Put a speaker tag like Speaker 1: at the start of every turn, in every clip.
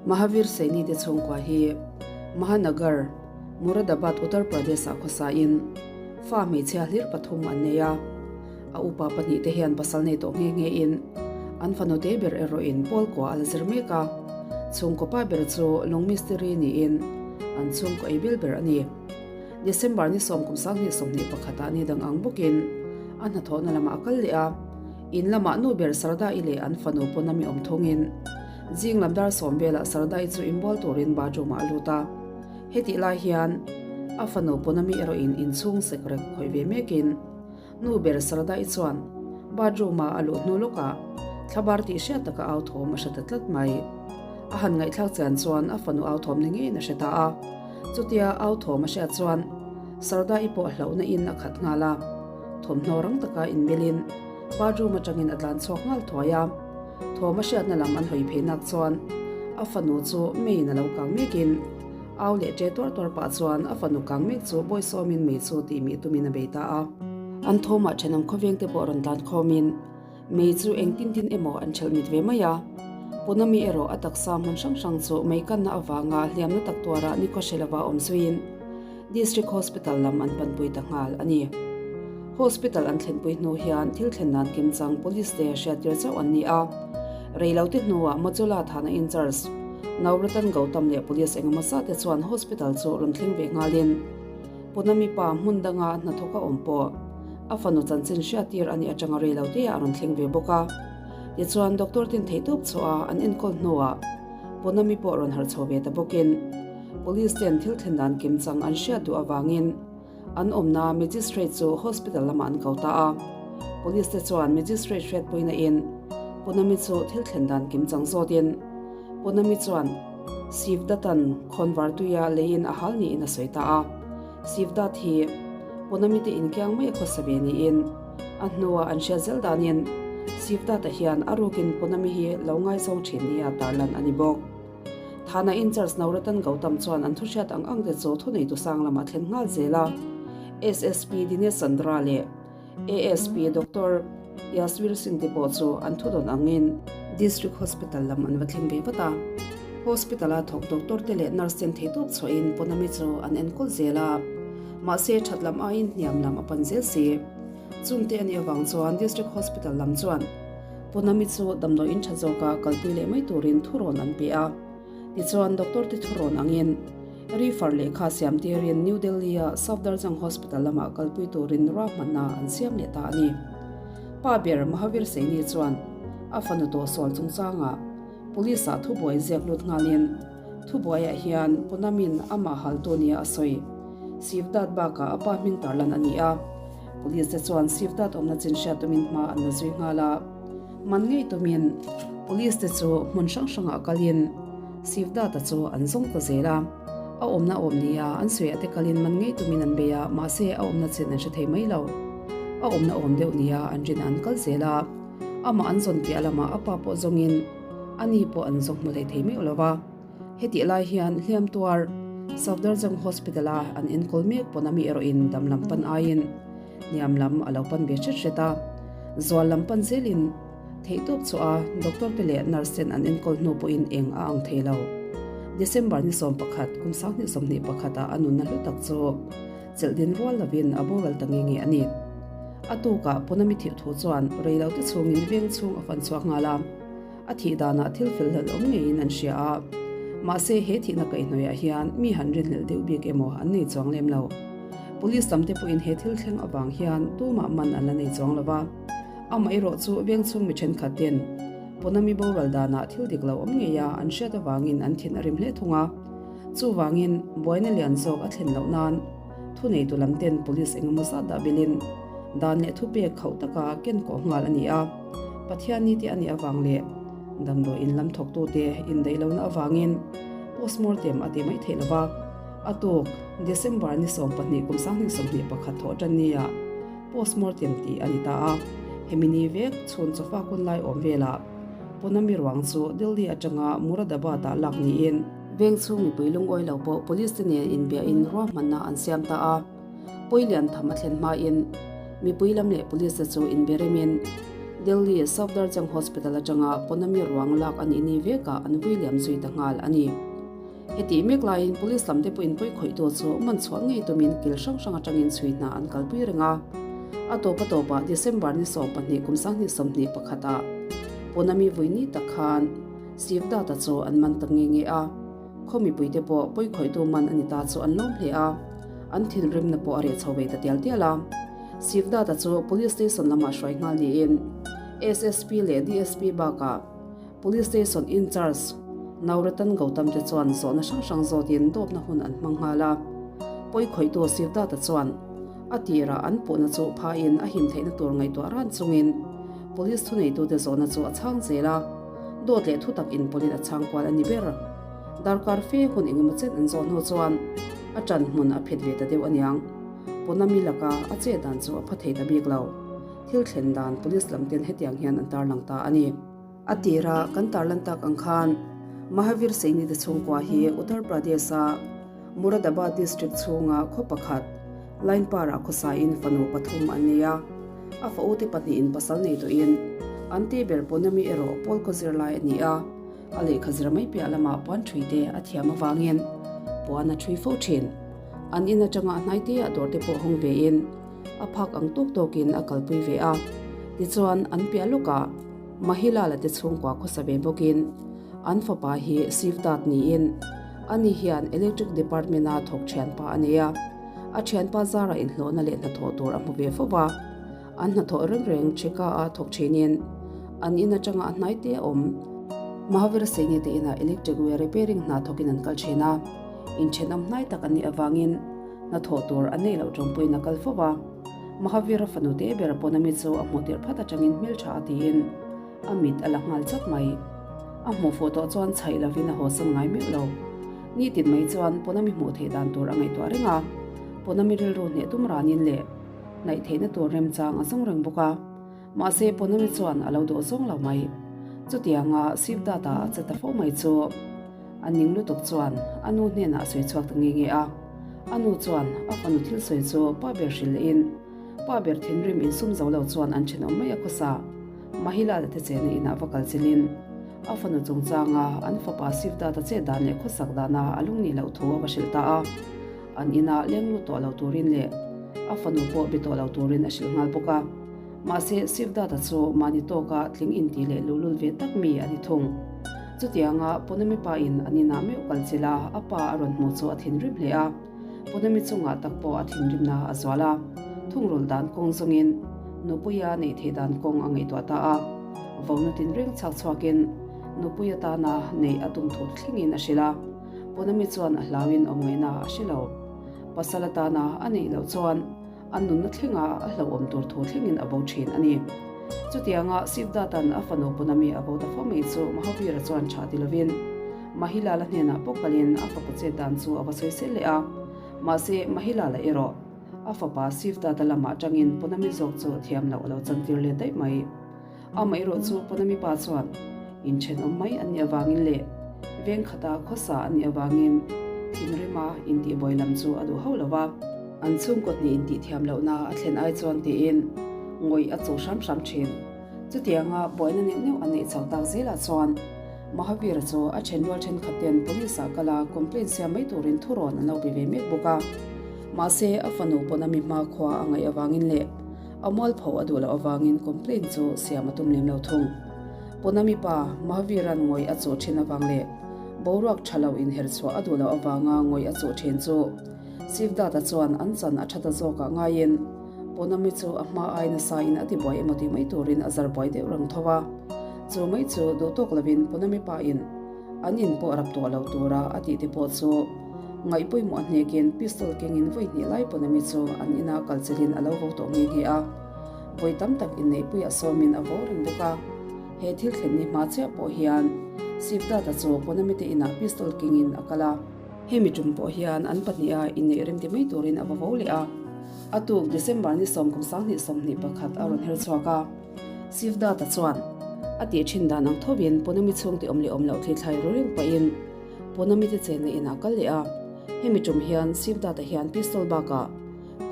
Speaker 1: Mahavir Saini te chhungkua hi Mahanagar, Muradabad, Uttar Pradesh-ah khawsain fa hmeichhia hlir pathum an nei a. A upa pahnihte hian pasal nei tawh nghe nghein an fanu te ber erawhin Paul kua a la zir mek a. Chhungkaw pa ber chu lung mistiri niin an chhungkaw ei bil ber a ni. December ni sawm kum 2021 ah ni dang ang bawkin a hnathawhna lamah a kal leh a. In lamah nu ber Sarda-i leh an fanu Ponami awm thungin zing lam dar sawm velah Sarda-i chu inbual turin bathroom ah a lut a. Hetih lai hian a fanu Ponami erawhin inchhung sekrek khawih ve mekin nu ber Sarda-i chuan bathroom ah a luh hnu lawkah thlabar tih hriat taka au thawm a hre ta tlat mai. A han ngaihthlak chian chuan a fanu au thawm ni ngeiin a hre ta a. Chutia au thawm a hriat chuan Sarda-i pawh hlauhna in a khat nghal a. Thawmhnaw rang taka inmelin bathroom atangin a tlan chhuak nghal thuai a. Thawm a hriatna lam an hawi phei nak chuan a fanu chu meiin a lo kang mekin au leh ṭe tuar tuar pah chuan a fanu kang mek chu bawisawmin mei chu tih mih tumin a bei ta a. An thawmah ṭhenawm khawveng te pawh rawn tlan khawmin mei chu engtin tin emaw an ṭhelh mit ve mai a. Punami erawh a taksa hmun hrang hrang chu mei kanna avanga hliamna tak tuarah nikhaw hre lova awm zuiin District Hospital lam an panpui ta nghal a ni. Hospital an thlenpui hnu hian thil thlen dan kimchang Police te hriattir chauh an ni a. Reilote hnuah Mojola thana in-charge Nauratan Gautam leh Police engemaw zat te chuan Hospital chu rawn thleng ve nghalin Punami pa hmun danga hnathawk a awm pawh a fanu chanchin hriattir a nih atanga reilote ah a rawn thleng ve bawk a. Tichuan Doctor ten theihtawp chhuah a an enkawl hnuah Punami pawh rawn harh chho ve ta bawkin Police ten thil thlen dan kimchang an hriat duh avangin an awmna Magistrate chu hospital lamah an ko ta a. Police te chuan Magistrate hriatpuina in Punami chu thil thlen dan kimchang zawtin Punami chuan Sivdatan khawnvar tuia leiin a hal niin a sawi ta a. Sivdat hi Punami te inkiang mai a khawsa ve niin a hnua an hriat zel danin Sivdata hian a rukin Punami hi lo ngaizawng thin nia tarlan a ni bawk. Thana in-charge Nauratan Gautam chuan an thuhriat ang ang te chu thuneitu sang lamah thlen nghal zel a. SSP Dinesh Chandra leh ASP Doctor Yasvir Singh te pawh chu an thudawn angin District Hospital lam an va thleng ve vat a. Hospital-a thawk doctor te leh nurse ten theitawp chhuahin Ponami chu an enkawl zel a. Mahse that lam aiin hniam lam a pan zel si. Chungte a nih avang chuan District Hospital lam chuan Punami chu damdawiin tha zawka kalpui leh mai turin thurawn an pe a. Tichuan, doctor te thurawn angin refer lehkha siam tirin New Delhi-a Safdarjung Hospital lamah kalpui turin ruahmanna an siam leh ta a ni. Pa ber Mahavir Saini chuan a fanu tawhsual chungchangah Police-ah thubuai ziak lut nghalin thubuaiah hian Punamin amah haltu nia a sawi. Sivdat bakah a pa hming tarlan a ni a. Police te chuan Sivdat awmna chin hriat tumin hma an la zui nghal a. Man ngei tumin Police te chu hmun hrang hrangah kalin Sivdata chu an zawng ta zel a. A awmna awm nia an sawiah te kalin man ngei tumin an bei a, mahse a awmna chin an hre thei mai lo. A awmna awm deuh nia an rin an kal zel a. Amah an zawn piah lamah a pa pawh zawngin ani pawh an zawng hmu hlei thei meuh lo va. Hetih lai hian hliam tuar Safdarjung Hospital-a an enkawl mek pawn ami erawhin dam lam pan aiin hniam lam a lo pan ve hret hret a. Zual lam pan zelin theihtawp chhuah a doctor te leh nurse ten an enkawl hnu pawhin eng a ang thei lo. December ni 11, kum 2021 ah a nunna hlu tak chu chelh din rual lovin a boral ta nge nge a ni. A tukah Punami thih thu chuan reilote chhungin veng chhung a fan chhuak nghal a. A thih danah thil fel hlelh awm ngeiin an hria a, mahse he thihna kaihhnawihah hian mi han rinhlelh deuh bik emaw an nei chuang lem lo. Police tamte pawhin he thil thleng avang hian tumah man an la nei chuang lo va, amaherawh chu veng chhung mi thenkhat ten Punami boral danah thil dik lo awm ngeia an hriat avangin an thin a rim hle thung a. Chuvangin buaina lian zawk a thlen loh nan thuneitu lam ten police engemaw zat dah bilin dan leh thupek khauh taka ken kawh nghal a ni a. Pathianni te a nih avang leh damdawi in lam thawktute indaih lohna avangin postmortem a ti mai theih lova, a tuk December ni 12 kum 2021 thawh tan nia postmortem tih a ni ta a. Hemi ni vek chhun chawfa kun lai awm velah Punami ruang chu Delhi atanga Muradabad-ah lak niin, Veng chhung mipui lungawi lo pawh police te nen inbiahin ruahmanna an siam ta a. Pawi lian tham a thlen hmain mipui lam leh police te chu inbe remin Delhi Safdarjung Hospital atanga Ponami ruang lak a nih ni vekah an vui liam zui ta nghal a ni. Hetih mek laiin Police lam te pawhin pawi khawihtu chu man chhuah ngei tumin kil hrang hrang atangin chhui hna an kalpui reng a. A tawp a tawpah December ni 12 kum 2021 ah Ponami vui ni tak khan Sivdata chu an man ta nge nge a. Khaw mipuite pawh pawi khawihtu man a ni ta chu an lawm hle a, an thinrimna pawh a reh chho ve ta tial tial a. Sivdata chu Police Station lamah hruai nghal niin SSP leh DSP bakah Police Station in-charge Nauratan Gautam te chuan zawhna hrang hrang zawtin dawpna hun an hmang nghal a. Pawi khawihtu Sivdata chuan a tirah an puhna chu phain a him theihna tur ngaihtuah ran chungin Police thuneitute zawhna chu a chhang zel a, dawt leh thutak inpawlhin a chhang kual a ni ber. Darkar fe hun engemaw chen an zawh hnu chuan a ṭan hmun a phet ve ta deuh aniang. Punami laka a chet dan chu a pha thei ta bik lo. Thil thlen dan Police lam ten hetiang hian an tarlang ta a ni. A tira kan tarlan tak ang khan Mahavir Saini te chhungkua hi Uttar Pradesh-a Muradabad district chhunga khaw pakhat Lainpar-ah khawsain fanu pathum an nei a. A fa ute pahnihin pasal nei tawhin an te ber Ponami erawh pawl khaw zirlai a ni a. A lehkha zir mai piah lamah puan ṭhui te a thiam avangin puan a ṭhui fo ṭhin. An in aṭanga a hnaite ah dawr te pawh hawng vein a phak ang tawk tawkin a kalpui ve a. Tichuan an piah lawkah Mahilala te chhungkua khawsa ve bawkin an fapa hi Sivdat niin ani hian Electric Department-a thawk ṭhianpa a nei a. A ṭhianpa zara inhlawhna leh hnathawh tur a hmu ve fo va. An hnathawh reng reng Chheka-a thawk ṭhinin an in aṭanga a hnaite a awm. Mahavira Saini te inah electric wire repairing hna thawkin an kal ṭhin a, inthenawm hnai tak an nih avangin hnathawh tur an neih loh ṭawngpuiin a kal fo va. Mahavira fanu te ber Ponami chu a hmuh tirh phat aṭangin hmelṭha a tiin a mit a la nghal chak mai. A hmuh fuh tawh chuan chhaih lovin a hawsan ngai meuh lo. Nitin mai chuan Ponami hmuh theih dan tur a ngaihtuah reng a, Ponami rilru hneh tum ranin leh hnaih theihna tur remchang a zawng reng bawk a, mahse Ponami chuan a lo duh zawng lo mai. Chutianga Sivdata a che ta fo mai chu a ning lutuk chuan a nu hnenah a sawi chhuak ta nge nge a. A nu chuan a fanu thil sawi chu pa ber hrilh lehin pa ber thinrim insum zo lo chuan an thenawm mai a khawsa. Mahila te chena inah va kal chilhin a fanu chungchanga an fapa Sivdata chet dan leh khawsak dana a lungnih loh thu a va hrilh ta a. An inah leng lut tawh lo turin leh a fanu pawh be tawh lo turin a hrilh nghal bawk a. Mahse, Sivdata chu mahni tawka tling inti leh luhlul ve tak mi a ni thung. Chutianga Ponami pa in an inah meuh kal chilh a, a pa a rawn hmuh chu a thinrim hle a. Ponami chungah tak pawh a thinrimna a zual a. Thungrulh dan kawng zawngin Nupuia neih theih dan kawng a ngaihtuah ta a. Vona tinreng chhak chhuakin Nupuia tana neih a tum thu thlengin a hrilh a. Ponami chuan a hlauin awm ngaihna a hre lo. Pasal atana a neih loh chuan a nunna thlenga a hlauhawm tur thu thlengin a bo thin a ni. Chutianga Sivdatan a fanu Ponami a bo ta fo mai chu Mahavira chuan tha ti lovin Mahilala hnenah pawh kalin a fapa chet dan chu a va sawi sel leh a. Mahse Mahilala erawh a fapa Sivdata lamah tangin Ponami zawk chu thiam loh a lo chantir leh daih mai. Amaherawh chu Ponami pa chuan inthenawm mai an nih avangin leh veng khata khawsa an nih avangin thinrima intihbuai lam chu a duh hauh lo va. An chhungkaw hnih intihthiam lohna a thlen ai chuan tiin ngawih a chuh hram hram thin. Chutianga buaina neuh neuh an neih chho tak zelah chuan Mahavira chu a thenrual thenkhat ten police ah kala complaint siam mai turin thurawn an lo pe ve mek bawk a. Mahse a fanu Ponami hmakhua a ngaih avangin leh A mualpho a duh loh avangin complaint chu siam a tum lem lo thung. Punami pa Mahavira'n ngawih a chuh thin avang leh boruak tha lo inher chhuah a duh loh avanga ngawih a chuh thin chu Sivdata chuan an chan a tha ta zawkah ngaiin Punami chu a hma ai nasain a tibuai emaw tih mai turin a zar buai deuh reng tho a. Chu mai chu duh tawk lovin Punami pa in an in pawh rap tawh lo tura a tih te pawh chu Ngaih pawimawh a hnekin pistol kengin vawi hnih lai pawn ami chu an inah kal chelhin a lo vo tawh nghe nghe a. Vawi tam tak inneihpuiah sawmin a vo reng bawk a. He thil thlen ni hma chiah pawh hian Sivdata chu pawn amite inah pistol kengin a kal a. Hemi tum pawh hian an pahniha inneih rem ti mai turin a va vo leh a. A tuk December ni 10 2021 a rawn her chhuak a. Sivdata chuan a tih thin dan ang thovin pawn ami chhungte awm leh awm loh thlithlai ru reng pahin Punami te chenna inah kal leh a, hemi tum hian Sivdata hian pistol bakah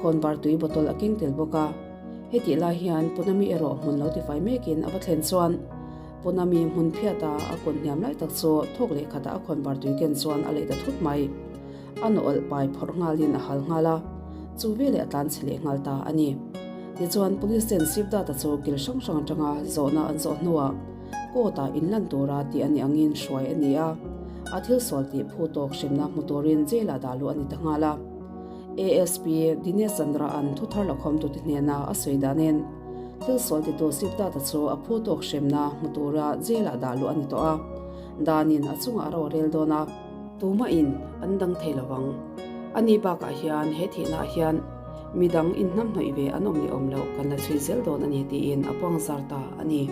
Speaker 1: khawnvar tui bottle a keng tel bawk a. Hetih lai hian Punami erawh hmun lo tifai mekin a va thlen chuan Punami hmun phiata a kun hniam lai tak chu thawk leh khatah a khawn var tui ken chuan a leh ta thut mai. A nawlh pai phawrh nghalin a hal nghal a, chu veleh a tlan chhe leh nghal ta a ni. Tichuan Police ten Sivdata chu kil hrang hrang atanga zawhna an zawh hnuah court ah inlan tura tih a nih angin hruai a ni a, a thil sual tih phu tawk hremna hmu turin jail ah dah luh a ni ta nghal a. ASP Dinesh Chandra-a'n thuthar lakhawmtute hnena a sawi danin thil sual titu Sivdata chu a phu tawk hremna hmu tura jail ah dah luh a ni tawh a, danin a chungah a ro a rel dawn a. Tumahin an dang thei lo vang. Ani bakah hian he thihnaah hian midang inhnamhnawih ve an awm leh awm loh kan la chhui zel dawn a ni tiin a puangzar ta a ni.